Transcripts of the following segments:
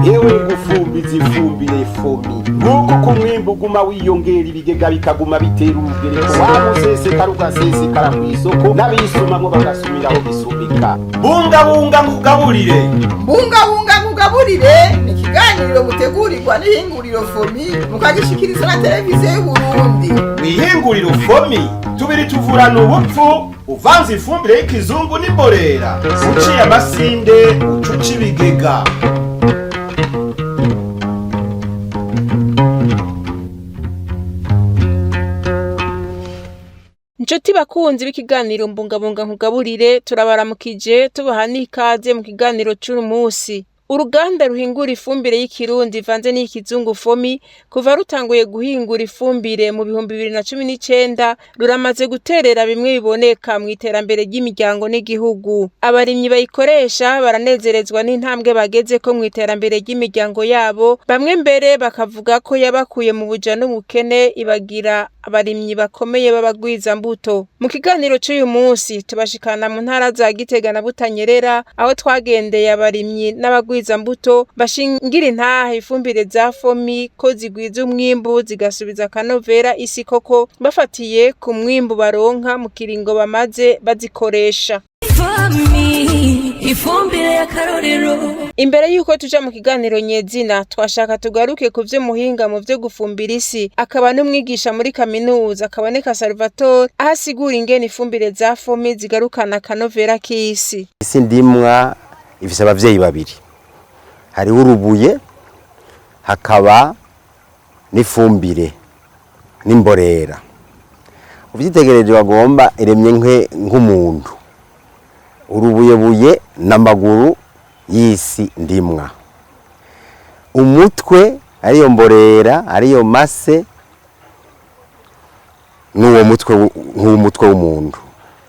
Yewe gufumbiza ifumbire FOMI, nguko uko umwimbu uguma wiyongera, ibigega bikaguma bitera urugereko, wa musesekara ugasesekara kw'isoko, n'abisumamwo bagasumiraho gisumika. Bungabunga nkugaburire. Bungabunga nkugaburire ni ikiganiro mutegurirwa n'ihinguriro FOMI, mukagishikirizwa na Televiziyo y'Uburundi. Mwihinguriro FOMI tubiri tuvurana ubupfu, uvanze ifumbire y'ikizungu n'imborera, uciye amasinde ucuca ibigega. Nshuti bakunzi b'ikiganiro Mbungabunga nkugaburire, turabaramukije tubaha n'ikaze mu kiganiro c'uyu musi. Uruganda ruhingura ifumbire y'ikirundi ivanze n'iy'ikizungu FOMI, kuva rutanguye guhingura ifumbire mu 2019, ruramaze guterera bimwe biboneka mw'iterambere ry'imiryango n'igihugu. Abarimyi bayikoresha baranezerezwa n'intambwe bagezeko mw'iterambere ry'imiryango yabo, bamwe mbere bakavuga ko yabakuye mu buja n'ubukene, ibagira abarimyi bakomeye b'abagwizambuto. Mu kiganiro c'uyu musi tubashikana mu ntara za Gitega na Butanyerera, aho twagendeye abarimyi n'abagwizambuto bashingira intahe ifumbire za FOMI ko zigwiza umwimbu, zigasubiza akanovera isi koko, bafatiye ku mwimbu baronka mu kiringo bamaze bazikoresha. Ifumbire y'akarorero. Imbere yuko tuja mu kiganiro nyezina, twashaka tugaruke ku vyo muhinga mu vyo gufumbira isi, akaba n'umwigisha muri kaminuza Kaboneka Salvatore, aho asigura ingene ifumbire za FOMI zigarukana akanovera k'isi. Isi ndimwa ifise abavyeyi babiri: hariho urubuye, hakaba n'ifumbire n'imborera. Uvyitegereje bagomba iremye nk'umuntu, urubuyebuye n'amaguru y'isi ndimwa, umutwe ariyo mborera, ariyo mase, n'uwo mutwe nk'umutwe w'umuntu.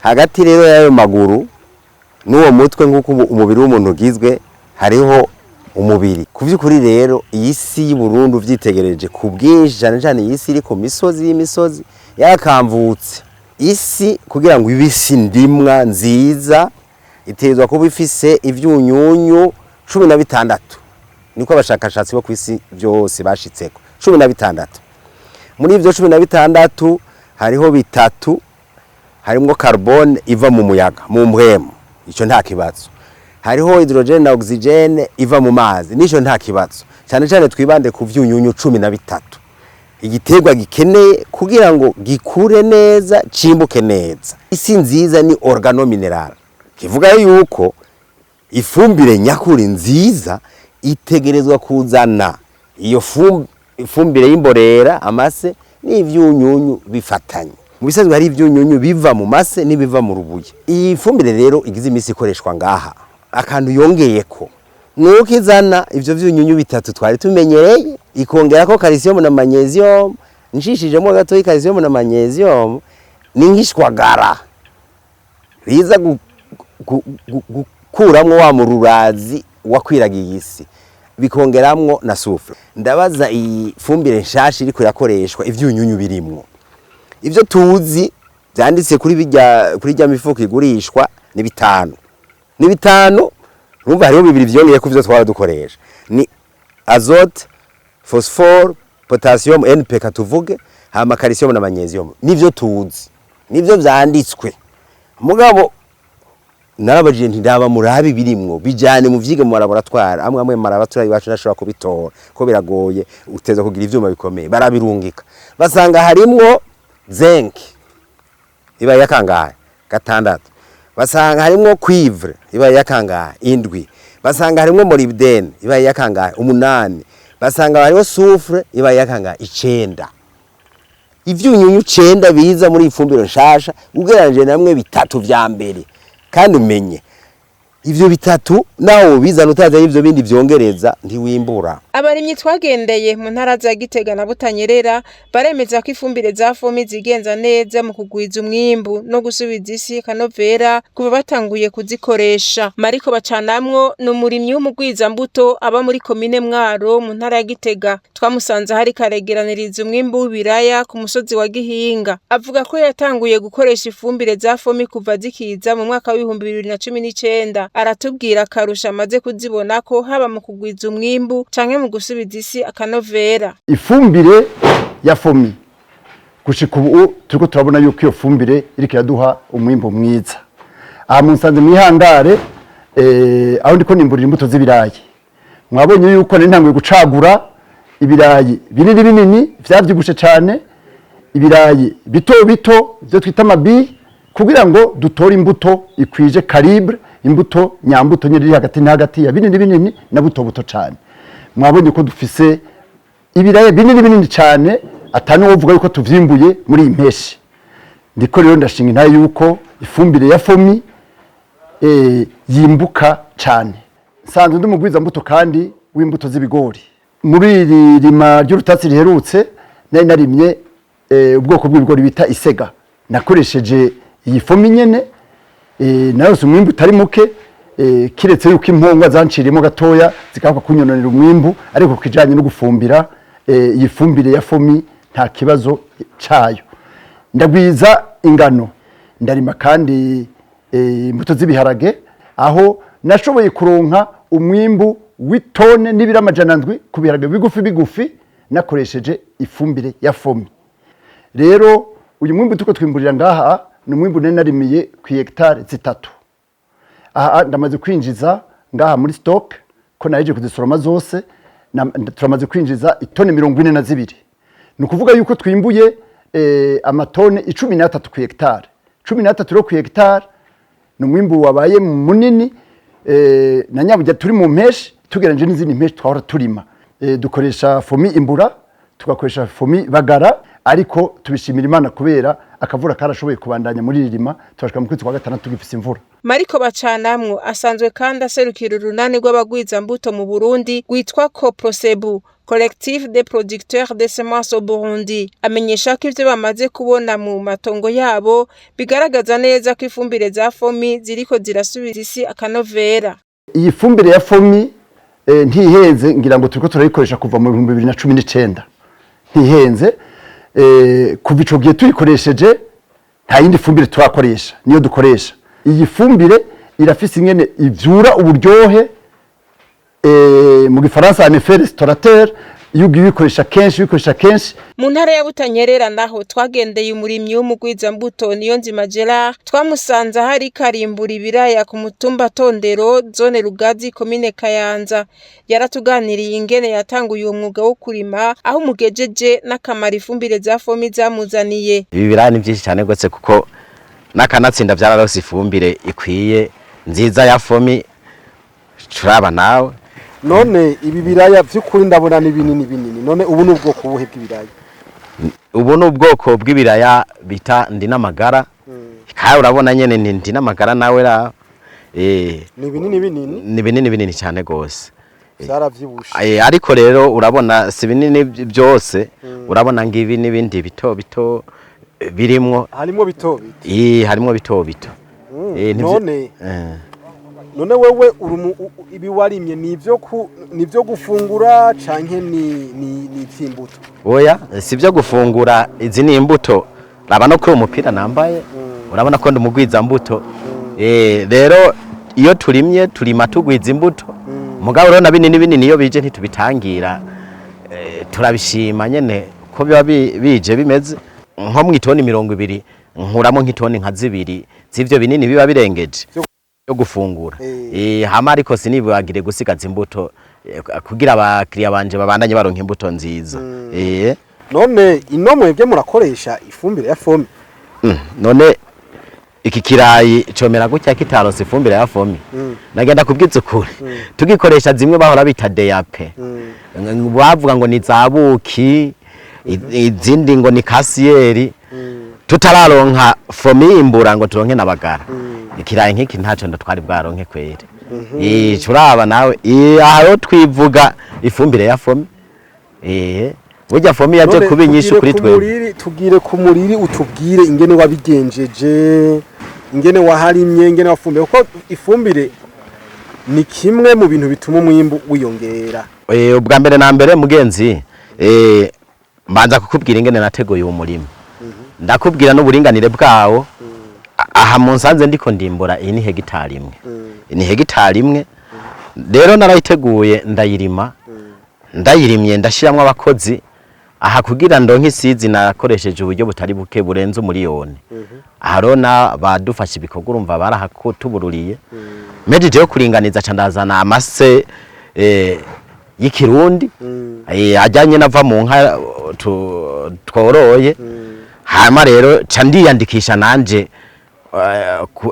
Hagati rero y'ayo maguru n'uwo mutwe, nk'uko umubiri w'umuntu ugizwe, hariho umubiri. Ku vy'ukuri rero, iyi si y'Uburundi uvyitegereje ku bwinshi, cane cane iyi si iri ku misozi y'imisozi yarakamvutse, isi kugira ngo ibe isi ndimwa nziza itegerezwa kuba ifise ivyunyunyu 16. Niko abashakashatsi bo kw'isi vyose bashitseko, 16. Muri ivyo 16 hariho bitatu harimwo carbone iva mu muyaga, mu mpwemu, ico nta kibazo. Hariho hydrogène na oxygène iva mu mazi, nico nta kibazo. Cyane cyane twibande ku vyunyunyu 13 igiterwa gikeneye kugira ngo gikure neza, cimbuke neza. Isi nziza ni organominéral, kivuga yuko ifumbire nyakuri nziza itegerezwa kuzana iyo ifumbire y'imborera, amase n'ivyunyunyu bifatanye. Mu bisanzwe hari ivyunyunyu biva mu mase n'ibiva mu rubuye. Iyi fumbire rero igize imisi ikoreshwa ngaha, akantu yongeyeko nuko izana ivyo vyunyunyu bitatu twari tumenyereye, ikongerako calcium na magnesium. Nshishijemo gatoyi, calcium na magnesium ni nk'ishwagara riza gukuramwo wa mururazi wakwiragiye isi, bikongeramwo na soufre. Ndabaza, iyi fumbire nshasha iriko irakoreshwa, ivyunyunyu birimwo ivyo tuzi vyanditse kuri bijya, kuri rya mifuko igurishwa, ni bitanu, ni bitanu. Urumva hariho bibiri vyongeye ku vyo twara dukoresha, ni azote, phosphore, potassium, NPK tuvuge, hama calcium na magnesium. Nivyo tuzi, nivyo vyanditswe. Mugabo narabajije nti: "Ndaba murabi birimwo, bijane mu vyige mu laboratoire." Amwe amwe mu laboratoire iwacu ntashobora kubitora ko biragoye, uteza kugira ivyuma bikomeye. Barabirungika, basanga harimwo zinc, iba yakangahe? Gatandatu. Basanga harimwo cuivre, iba yakangahe? Indwi. Basanga harimwo molybdène, iba yakangahe? Umunani. Basanga hariho soufre, iba yakangahe? Icenda. Ivyunyunyu cenda biza muri ifumbire nshasha ugereranije namwe bitatu vya mbere. Kandi umenye ivyo bitatu naho ubizana utazi ivyo bindi vyongereza, ntiwimbura. Abarimyi twagendeye mu ntara za Gitega na Butanyerera baremeza ko ifumbire za FOMI zigenza neza mu kugwiza umwimbu no gusubiza isi akanovera kuva batanguye kuzikoresha. Mariko Bacanamwo ni umurimyi w'umugwizambuto aba muri komine Mwaro mu ntara ya Gitega. Twamusanze ahari karegeraniriza umwimbu w'ibiraya ku musozi wa Gihinga. Avuga ko yatanguye gukoresha ifumbire za FOMI kuva zikiza mu mwaka w'2019. Aratubwira akarusho amaze kuzibonako, haba mu kugwiza umwimbu canke mu gusubiza isi akanovera. Ifumbire ya Fomi, gushika ubu turiko turabona yuko iyo fumbire iriko iraduha umwimbu mwiza. Aha munsanze mwihangare aho ndiko nimburira imbuto z'ibirayi. Mwabonye yuko nari ntanguye gucagura ibirayi binini binini vyavyibushe cane, ibirayi bito bito byo twita amabi, kugira ngo dutore imbuto ikwije calibre, imbuto nyambuto nyine iri hagati na hagati ya binini binini na buto buto cane. Mwabonye ko dufise ibirayi binini binini cane, atani wovuga yuko tuvyimbuye muri iyi mpeshi. Ndiko rero ndashinga intahe yuko ifumbire ya Fomi yimbuka cane. Nsanzwe ndi mugwiza mbuto kandi w'imbuto z'ibigori. Muri iri rima ry'urutatsi riherutse nari narimye ubwoko bw'ibigori bita Isega. Nakoresheje iyi Fomi nyene, narose umwimbu utari muke, kiretse yuko impongwa zanciriyemo gatoya zikaba kunyononera umwimbu, ariko kijanye no gufumbira, iyi fumbire ya Fomi nta kibazo cayo. Ndagwiza ingano, ndarima kandi imbuto z'ibiharage, aho nashoboye kuronka umwimbu w'itone n'ibiro 700 ku biharage bigufi bigufi nakoresheje ifumbire ya Fomi. Rero uyu mwimbu tuko twimburira ngaha ni umwimbu nari narimiye ku hectare 3. Aha ndamaze kwinjiza ngaha muri stock, ko naheje kuzisoroma zose, turamaze kwinjiza itone 42. Ni ukuvuga yuko twimbuye amatone 13 ku hectare. 13 rero ku hectare ni umwimbu wabaye munini, na nyaburya turi mu mpeshi tugereranyije n'izindi mpeshi twahora turima. Dukoresha Fomi Imbura, tugakoresha Fomi Bagara, ariko tubishimira Imana kubera akavura karashoboye kubandanya muri iri rima, turashika mu kwezi kwa gatandatu tugifise imvura. Mariko Bacanamwo asanzwe kandi aserukira urunani rw'abagwizambuto mu Burundi rwitwa Coprosebu, Collectif des producteurs de semences au Burundi. Amenyesha ko ivyo bamaze kubona mu matongo yabo bigaragaza neza ko ifumbire za Fomi ziriko zirasubiza isi akanovera. Iyi fumbire ya Fomi ntihenze, ngira ngo turiko turayikoresha kuva mu 2019, ntihenze. Kuva ico gihe tuyikoresheje nta yindi fumbire turakoresha, niyo dukoresha. Iyi fumbire irafise ingene ivyura uburyohe, mu gifaransa un effet restaurateur, iyo ugiye uyikoresha kenshi, uyikoresha kenshi. Mu ntara ya Butanyerera naho twagendeye umurimyi w'umugwizambuto Niyonzima Gerard. Twamusanze ahari karimbura ibiraya ku mutumba Tondero, zone Rugazi, komine Kayanza. Yaratuganiriye ingene yatanguye uwo mwuga wo kurima, aho umugejeje, n'akamaro ifumbire za Fomi zamuzaniye. Ibi biraya ni byinshi cyane rwose, kuko n'akanatsinda byararose ifumbire ikwiye nziza ya Fomi. Turaba nawe. None ibi biraya by'ukuri ndabona ni binini binini. None ubu ni ubwoko buhe bw'ibiraya? Ubu ni ubwoko bw'ibiraya bita Ndinamagara, kandi urabona nyene ni Ndinamagara nawe ra. Ni binini binini. Ni binini binini cyane rwose. Byaravyibushe. Ariko rero urabona si binini byose, urabona ngibi n'ibindi bito bito birimwo. Harimo bito bito. Harimo bito bito. None none wewe ibi warimye ni ibyo gufungura canke ni ivy'imbuto? Oya, si byo gufungura, izi ni imbuto. Raba no kuri uwo mupira nambaye, urabona ko ndi umugwiza mbuto. Rero iyo turimye turima tugwiza imbuto, mugabo rero na binini binini iyo bije ntitubitangira. Turabishima nyene ko biba bije bimeze nko mu itoni 20, nkuramo nk'itoni nka 2 z'ivyo binini biba birengeje yo gufungura. Hama ariko sinibagire gusigaza imbuto, kugira abakiriya banje babandanye baronka imbuto nziza. None ino mwebwe murakoresha ifumbire ya Fomi? None iki kirayi comera gutya kitaronse ifumbire ya Fomi? Nagenda kubwiza ukuri, tugikoresha zimwe bahora bita DAP, bavuga ngo ni zabuki, izindi ngo ni kasiyeri, tutararonka Fomi Imbura ngo turonke nabagara, ikirayi nk'iki ntaco ndatwari bwaronke kweri. Curaba nawe, aho twivuga ifumbire ya Fomi. Burya Fomi yaje None kuba inyishu tugire kuri ku twebwe. Tugire ku muriri, utubwire ingene wabigenjeje, ingene waharimye, ingene wafumbiye, kuko ifumbire ni kimwe mu bintu bituma umwimbu wiyongera. Ubwa mbere na mbere, mugenzi, mbanza kukubwira ingene nateguye uwo murima, ndakubwira n'uburinganire bwawo. Aha mu nsanze ndiko ndimbura, iyi ni hegitari 1. Ni hegitari imwe. Rero narayiteguye, ndayirima, ndayirimye ndashiramwo abakozi. Aha kugira ndonke isizi nakoresheje uburyo butari buke burenze 1 miliyoni. Aha rero badufasha ibikorwa, urumva barahakutubururiye. Mpejeje yo kuringaniza, ca ndazana amase y'ikirundi ajyanye nava mu nka tworoye. Hama rero ca ndiyandikisha nanje,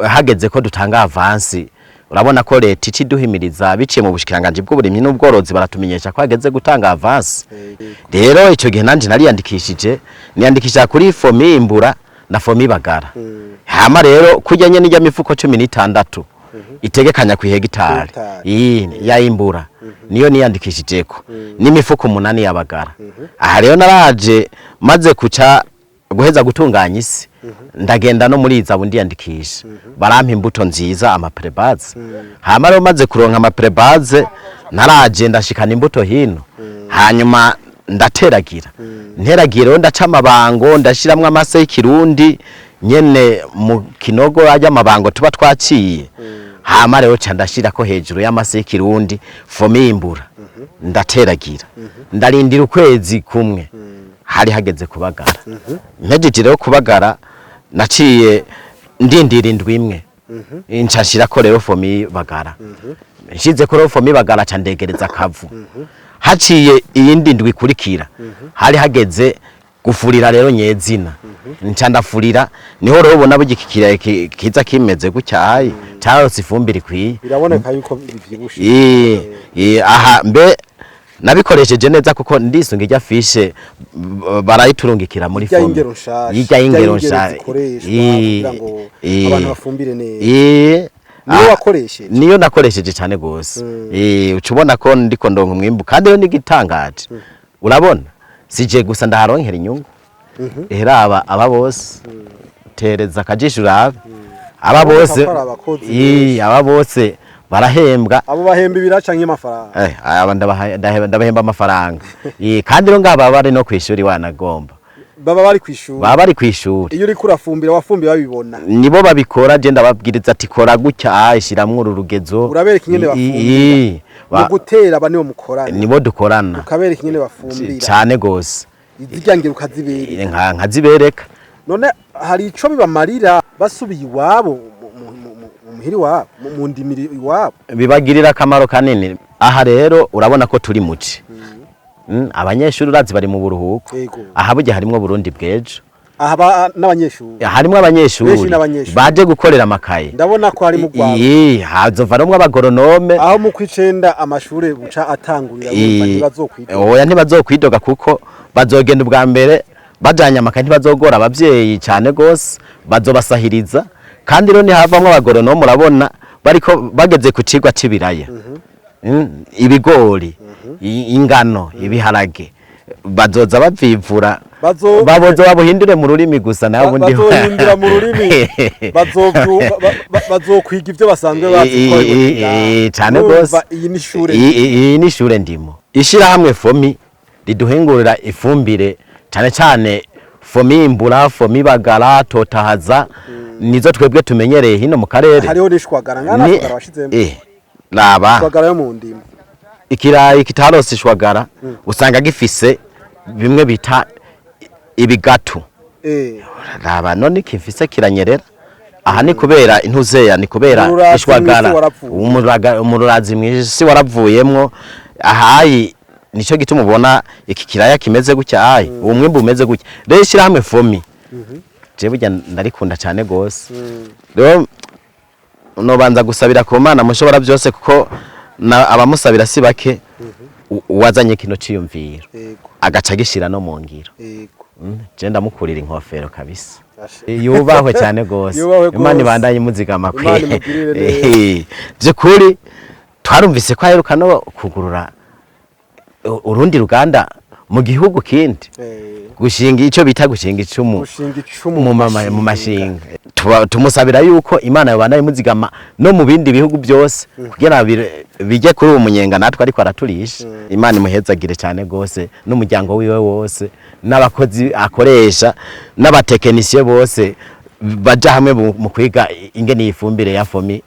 hageze ko dutanga avance. Urabona ko leta ica iduhimiriza biciye mu bushikiranganji bw'uburimyi n'ubworozi, baratumenyesha ko hageze gutanga avance. Rero ico gihe nanje nariyandikishije, niyandikisha kuri FOMI imbura na FOMI bagara. Hama rero kurya nyene ijya mifuko 16 itegekanya ku hegitari Hegitari. iyi ya imbura niyo niyandikishijeko n'imifuko 8 yabagara. Aha rero naraje maze kuca guheza gutunganya isi, ndagenda no muri izabu ndiyandikisha, barampa imbuto nziza, ama pré-base. Hama rero maze kuronka ama pré-base, naraje ndashikana imbuto hino, hanyuma ndateragira. Nteragira rero, ndaca amabango, ndashiramwo amase y'ikirundi nyene mu kinogo ajya amabango tuba twaciye. Hama rero ca ndashirako hejuru y'amase y'ikirundi FOMI imbura, ndateragira, ndarindira ukwezi kumwe, hari hageze kubagara. Mpejeje rero kubagara, naciye ndindira indwi imwe, nca nshirako rero FOMI bagara. Nshizeko rero FOMI bagara, ca ndegereza akavu. Haciye iyindi ndwi ikurikira, hari hageze gufurira rero nyezina, nca ndafurira. Niho rero ubona burya iki kirayi kiza kimeze gutyaye, carose ifumbire ikwiye. Biraboneka yuko bivyibushe. Aha mbe nabikoresheje neza kuko ndisunga ijya fiche barayiturungikira muri Ijya FOMI. y'ingero nshasha. Ijya y'ingero nshasha zikoreshwa kugira ngo abantu bafumbire neza. Niyo wakoresheje? Niyo nakoresheje cyane gose. Uca ubona ko ndiko ndonka umwimbu, kandi rero n'igitangaje, urabona sije gusa ndaharonkera inyungu. Raba aba bose, tereza akajisho urabe aba Urabona bose. ko ari abakozi. Aba bose barahembwa. Abo bahemba ibira canke amafaranga? Aba ndabahemba amafaranga. Kandi rero ngaba bari no kwishuri, wanagomba. Baba bari kwishuri? Baba bari kwishuri. Iyo uriko urafumbira, wafumbira babibona? Nibo babikora. Je ndababwiriza ati kora gutya, ishiramwo uru rugezo. Urabereka ingene bafumbira? Mu gutera aba nibo mukorana? Nibo dukorana. Ukabereka ingene bafumbira? Cane gose. Izirya ngero ukazibereka? Nkazibereka. None hari ico bibamarira basubiye iwabo mu muhiri iwabo, mu ndimiro iwabo? Bibagirira akamaro kanini. Aha rero urabona ko turi muci. Abanyeshuri urazi bari mu buruhuko. Aha burya harimwo Burundi bw'ejo. Aha n'abanyeshuri? Harimwo abanyeshuri. Benshi n'abanyeshuri. Baje gukorera amakaye. Ndabona ko hari mu Rwanda. Hazova rimwe abagoronome. Aho mu kwicenda amashure buca atangurira, urumva ntibazokwiga? Oya, ntibazokwidoga kuko bazogenda ubwa mbere bajanye amakaye, ntibazogora abavyeyi cyane gose, bazobasahiriza. Kandi rero nihavamwo abagoronome, urabona bariko bageze ku cigwa c'ibiraya, ibigori, ingano, ibiharage, bazoza bavyivura. Baboza babuhindure mu rurimi gusa nawe ubundi. Bazohindura mu rurimi, bazokwiga ivyo basanzwe bazi ko ari Cane Urumva gose. iyi ni ishure. Iyi ni ishure ndimo. Ishirahamwe FOMI riduhingurira ifumbire, cane cane FOMI imbura, FOMI bagara, totahaza, nizo twebwe tumenyereye hino mu karere. Hariho n'ishwagara ngana, shwagara washizemo? Raba. Ishwagara yo mu ndimo. Ikirayi kitarose ishwagara usanga gifise bimwe bita ibigatu. Raba none kifise kiranyerera. Aha ni kubera intuzeya, ni kubera Umururazi ishwagara. mw'isi warapfuye. Umururazi mw'isi waravuyemwo. Ahayi nico gituma ubona iki kiraya kimeze gutya, ayi uwo mwimbu umeze gutya. Rero ishyirahamwe FOMI je burya ndarikunda cyane gose. Rero nobanza gusabira ku Mana mushobora byose, kuko abamusabira si bake, uwazanye kino ciyumviro agaca agishira no mu ngiro. Je ndamukurira inkofero kabisa. Yubahwe cyane gose. Yubahwe Imana gose. ibandanye imuzigama kwe. Imana imugirire neza. Byukuri twarumvise ko aheruka no kugurura urundi ruganda mu gihugu kindi, gushinga icyo bita gushinga icumu. Gushinga icumu. Mu mashinga. Tumusabira yuko Imana yobandanye imuzigama no mu bindi bihugu byose kugira bijye kuri uwo munyenga natwe ariko araturisha. Imana imuhezagire cyane gose n'umuryango wiwe wose n'abakozi akoresha n'abatekinisiye bose baja hamwe mu kwiga ingene iyi fumbire ya FOMI.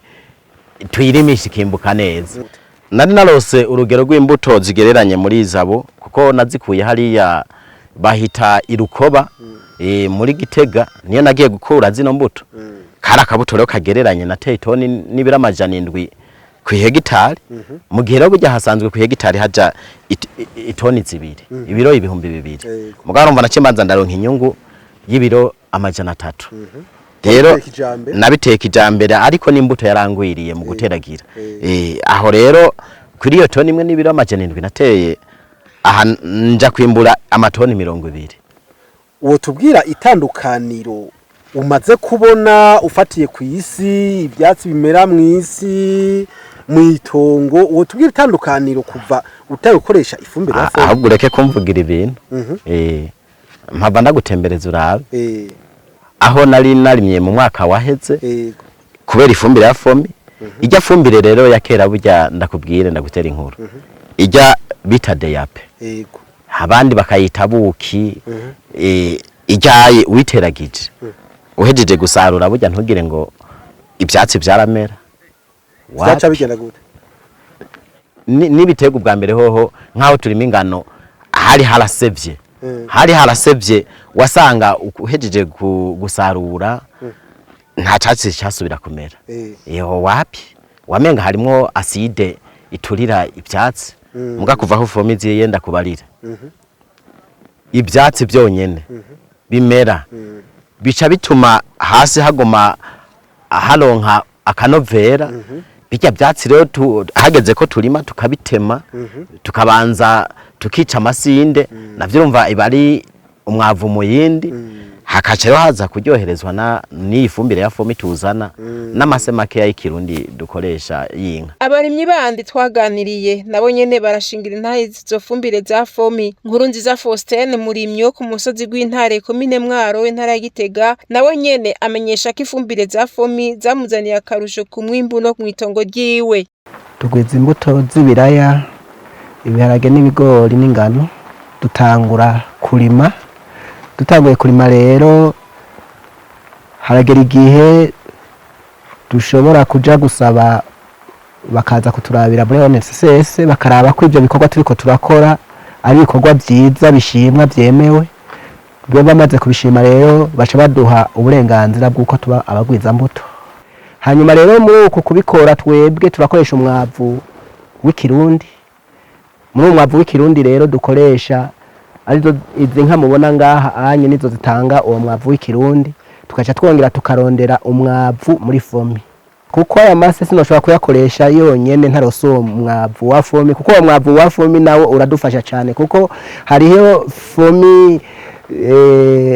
Tuyirimisha ikimbuka neza. Nari narose urugero rw'imbuto zigereranye muri izabo, kuko nazikuye hariya bahita irukoba, muri Gitega, niyo nagiye gukura zino mbuto. Kari akabuto rero kagereranye, nateye itoni n'ibiro 700 ku hegitari, mu gihe rero burya hasanzwe ku hegitari haja itoni 2, ibiro 2000. Mugabo urumva naciye mbanza ndaronka inyungu y'ibiro 300. Rero Wabiteye kijambere. Nabiteye kijambere, ariko n'imbuto yarangwiriye mu guteragira. Aho rero kuri iyo toni imwe n'ibiro 700 nateye aha, nja kwimbura amatoni 20. Wotubwira itandukaniro umaze kubona ufatiye ku isi, ibyatsi bimera mu isi, mu itongo? Wotubwira itandukaniro kuva utaye gukoresha ifumbire ya FOMI? Ahubwo ureke kumvugira ibintu, mpava ndagutembereza urabe aho nari narimye mu mwaka waheze kubera ifumbire ya FOMI. Ijya fumbire rero ya kera, burya ndakubwire, ndagutera inkuru, ijya bita DAP, abandi bakayita buki, ijyaye witeragije uhejeje gusarura, burya ntugire ngo ibyatsi byaramera. Vyaca Wapi? bigenda gute? N'ibiterwa ubwa mbere hoho, nk'aho turima ingano, hari harasevye, hari harasevye. Wasanga uhejeje gusarura nta catsi cyasubira kumera. Eho wapi, wamenga harimwo acide iturira ibyatsi. Muga kuva aho FOMI yenda kubarira, ibyatsi byonyene bimera, bica bituma hasi haguma haronka akanovera. Bijya byatsi rero hageze ko turima tukabitema, tukabanza tukica amasinde, navyo urumva iba ari umwavu mu yindi. Hakaca rero haza kuryoherezwa na n'iyi fumbire ya FOMI tuzana n'amase makeya y'ikirundi dukoresha y'inka. Abarimyi bandi twaganiriye nabo nyene barashingira intahe izo fumbire za FOMI. Nkuru nziza Faustin, murimyi wo ku musozi gw'Intare, komine Mwaro, intara ya Gitega, nawe nyene amenyesha ko ifumbire za FOMI zamuzaniye akarusho ku mwimbu no mw'itongo ryiwe. Tugwiza imbuto z'ibiraya, ibiharage n'ibigori n'ingano. Dutangura kurima. Dutanguye kurima rero, haragera igihe dushobora kuja gusaba bakaza kuturabira muri ONSS, bakaraba ko ivyo bikorwa turiko turakora ari ibikorwa vyiza bishimwa, vyemewe. Bo bamaze kubishima rero, baca baduha uburenganzira bw'uko tuba abagwizambuto. Hanyuma rero muri uku kubikora, twebwe turakoresha umwavu w'ikirundi. Muri uwo mwavu w'ikirundi rero dukoresha, arizo izi nka mubona ngaha anye, nizo zitanga uwo mwavu w'ikirundi. Tugaca twongera tukarondera umwavu muri FOMI, kuko aya mase sinoshobora kuyakoresha yonyene ntarose uwo mwavu wa FOMI, kuko uwo mwavu wa FOMI nawo uradufasha cyane, kuko hariho FOMI,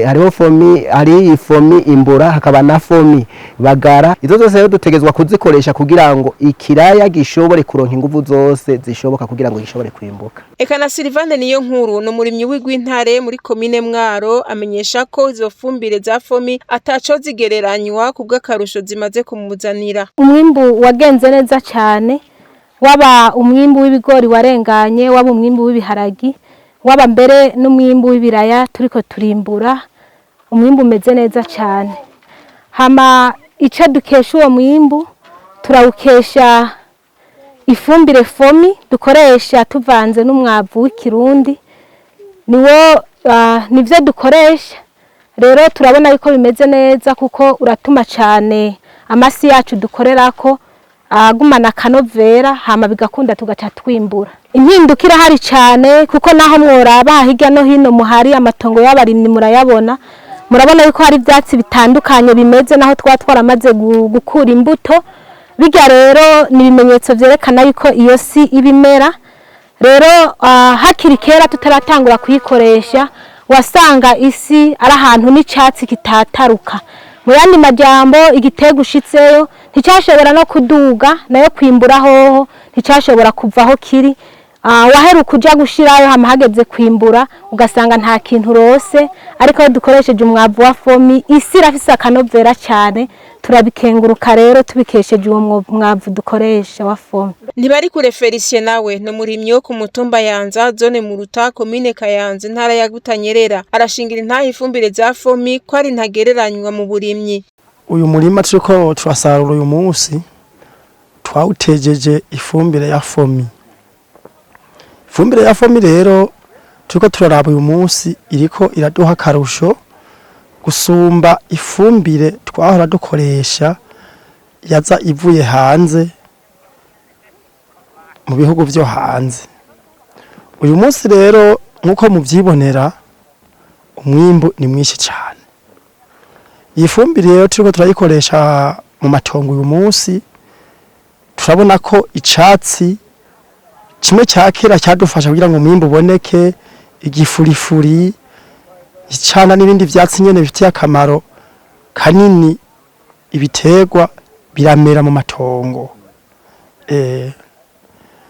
hariho FOMI, hariho iyi FOMI imbura, hakaba na FOMI bagara. Izo zose rero dutegezwa kuzikoresha kugira ngo ikiraya gishobore kuronka inguvu zose zishoboka kugira ngo gishobore kwimbuka. Eka na Silvane niyo nkuru ni umurimyi w'Igwintare muri komine Mwaro, amenyesha ko izo fumbire za FOMI ataco zigereranywa kubw'akarusho zimaze kumuzanira. Umwimbu wagenze neza cyane, waba umwimbu w'ibigori warenganye, waba umwimbu w'ibiharagi, waba mbere n'umwimbu w'ibiraya turiko turimbura, umwimbu umeze neza cyane. Hama icyo dukesha uwo mwimbu, turawukesha ifumbire FOMI dukoresha tuvanze n'umwavu w'ikirundi. Niwo nivyo dukoresha. Rero turabona yuko bimeze neza, kuko uratuma cyane amasi yacu dukorerako agumana akanovera, hama bigakunda tugaca twimbura. Impinduka irahari cyane, kuko naho mworaba hirya no hino muhari amatongo y'abarimyi, murayabona, murabona yuko hari ibyatsi bitandukanye bimeze naho twaba twaramaze gukura imbuto. Bijya rero ni ibimenyetso vyerekana yuko iyo si ibimera. Rero hakiri kera tutaratangura kuyikoresha, wasanga isi ari ahantu n'icyatsi kitataruka. Mu yandi majambo, igitego ushitseyo nticyashobora no kuduga, nayo kwimbura hoho nticyashobora kuva aho kiri. Waheruka uja gushirayo, hama hageze kwimbura ugasanga nta kintu urose. Ariko iyo dukoresheje umwavu wa FOMI, isi irafise akanovera cyane. Turabikenguruka rero tubikesheje uwo mwavu dukoresha wa FOMI. Ntibari kure Felicien nawe ni umurimyi wo ku mutumba Yanza, zone Muruta, komine Kayanza, intara ya Butanyerera, arashingira intahe ifumbire za FOMI ko ari ntagereranywa mu burimyi. Uyu murima turiko turasarura uyu munsi. Twawutejeje ifumbire ya FOMI. Ifumbire ya FOMI rero turiko turaraba uyu munsi iriko iraduha akarusho gusumba ifumbire twahora dukoresha yaza ivuye hanze, mu bihugu vyo hanze. Uyu munsi rero, nk'uko muvyibonera, umwimbu ni mwinshi cyane. Iyi fumbire rero turiko turayikoresha mu matongo uyu munsi, turabona ko icatsi kimwe cya kera cyadufasha kugira ngo umwimbu uboneke, igifurifuri, icana n'ibindi vyatsi nyene bifitiye akamaro kanini ibiterwa, biramera mu matongo,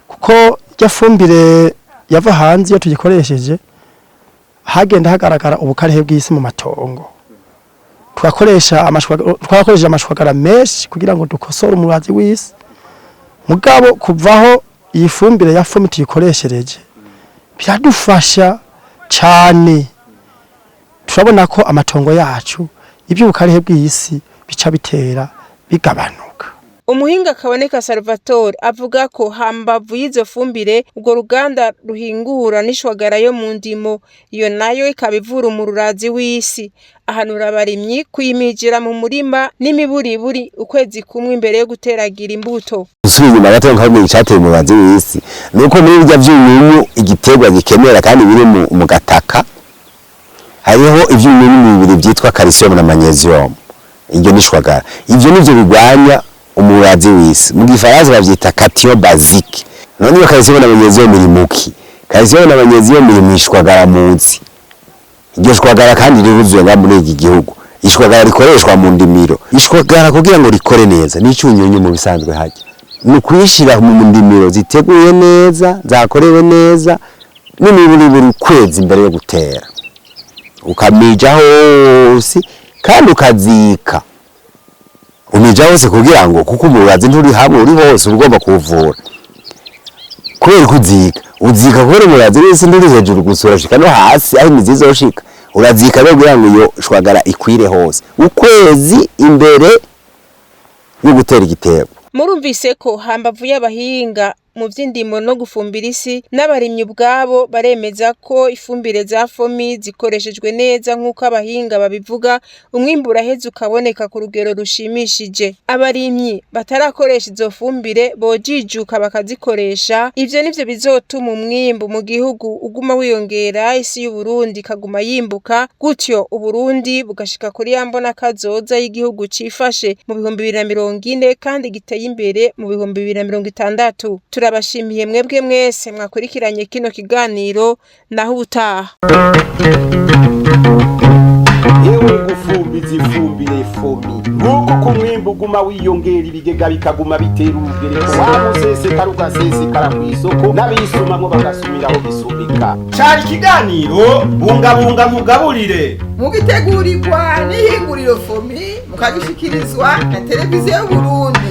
kuko irya fumbire yava hanze, iyo tuyikoresheje hagenda hagaragara ubukarihe bw'isi mu matongo. Twakoresheje amashwagara menshi kugira ngo dukosore umurazi w'isi. Mugabo kuvaho iyi fumbire ya FOMI tuyikoreshereje, biradufasha cyane. Turabona ko amatongo yacu iby'ubukarihe bw'isi bica bitera bigabanuka. Umuhinga Kaboneka Salvatore avuga ko hambavu y'izo fumbire, urwo ruganda ruhingura n'ishwagara yo mu ndimo, iyo nayo ikaba ivura umururazi w'isi. Ahanura abarimyi kuyimijira mu murima n'imiburiburi ukwezi kumwe imbere yo guteragira imbuto. Usubira inyuma gato, nkabwira icyateye umubazi w'isi nuko muri birya vyunyunyu igiterwa gikenera kandi biri mu gataka, hariho ivyunyunyu bibiri byitwa calcium na magnesium. Iryo nishwagara, ivyo nivyo bigwanya umurazi w'isi, mu gifaransa bavyita cation basique. None iyo calcium na magnesium iri muki? Calcium na magnesium iri mwishwagara munsi. Iryo shwagara kandi riruzuye nga muri iki gihugu. Ishwagara rikoreshwa mu ndimiro, ishwagara kugira ngo rikore neza n'icyunyunyu mu bisanzwe hajya ni ukuyishira mu ndimiro ziteguye neza, zakorewe neza, n'imiburi buri kwezi mbere yo gutera, ukamija hose kandi ukazika. Umija hose kugira ngo, kuko umurazi nturi hamwe, uri hose, uba ugomba kuwuvura. Kubera ko uzika, uzika kubera umurazi wese nturi hejuru gusa, urashika no hasi aho imizi izoshika. Urazika rero kugira ngo iyo shwagara ikwire hose ukwezi imbere yo gutera igiterwa. Murumvise ko hambavu y'abahinga mu vy'indimo no gufumbira isi, n'abarimyi ubwabo baremeza ko ifumbire za FOMI zikoreshejwe neza nk'uko abahinga babivuga, umwimbu uraheza ukaboneka ku rugero rushimishije. Abarimyi batarakoresha izo fumbire bojijuka bakazikoresha. Ivyo nivyo bizotuma umwimbu mu gihugu uguma wiyongera, isi y'Uburundi ikaguma yimbuka, gutyo Uburundi bugashika kuri ya mbona kazoza y'igihugu cifashe mu 2040 kandi giteye imbere mu 2060. Turabashimiye mwebwe mwese mwakurikiranye kino kiganiro. Naho ubutaha. Yewe, gufumbiza ifumbire FOMI, nguko ko umwimbu uguma wiyongera, ibigega bikaguma bitera urugereko, wa musesekara ugasesekara ku isoko, n'abisumamwo bagasumiraho bisumika. Cari ikiganiro Bungabunga Nkugaburire. Mugitegurirwa n'ihinguriro FOMI, mukagishikirizwa na Televiziyo y'Uburundi.